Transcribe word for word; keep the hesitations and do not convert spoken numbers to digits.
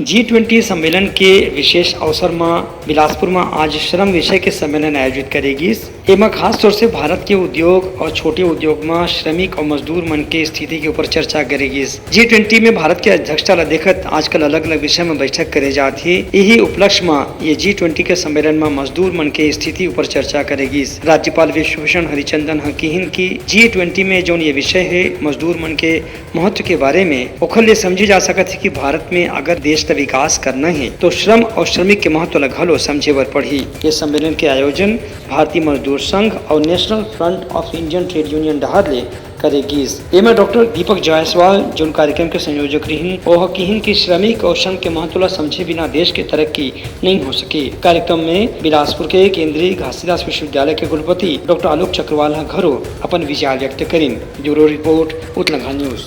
G twenty सम्मेलन के विशेष अवसर म बिलासपुर म आज श्रम विषय के सम्मेलन आयोजित करे गिस। एमा खास तौर से भारत के उद्योग और छोटे उद्योग म श्रमिक और मजदूर मन के स्थिति के ऊपर चर्चा करे गिस। जी ट्वेंटी में भारत के अध्यक्षता ल देखत आजकल अलग-अलग विषय म बैठक करे जात हे। यही उपलक्ष्य म ये जी ट्वेंटी के सम्मेलन म मजदूर मन के स्थिति ऊपर चर्चा करे गिस। राज्यपाल विश्वभूषण हरिचंदन ह किहिन कि जी ट्वेंटी में जौन ये विषय हे मजदूर मन के महत्व के बारे में, ओखर ले समझे जा सकत हे कि भारत में अगर देश ल विकास करना हे, तो श्रम और श्रमिक के महत्व ल घलो समझे बर पड़ही। ये सम्मेलन के आयोजन भारतीय मजदूर संघ और National Front of Indian Trade Union डहार ले करे गिस। एमा डॉक्टर दीपक जायसवाल, जोन कार्यक्रम के संयोजक रिहिन, ओह किहिन कि श्रमिक और श्रम के महत्व ल समझे बिना देश के तरक्की नहीं हो सके। कार्यक्रम में बिलासपुर के केंद्रीय घासीदास विश्वविद्यालय के कुलपति डॉक्टर आलोक चक्रवाल ह घलो अपन विचार व्यक्त करिन। Bureau report, Utlangha news.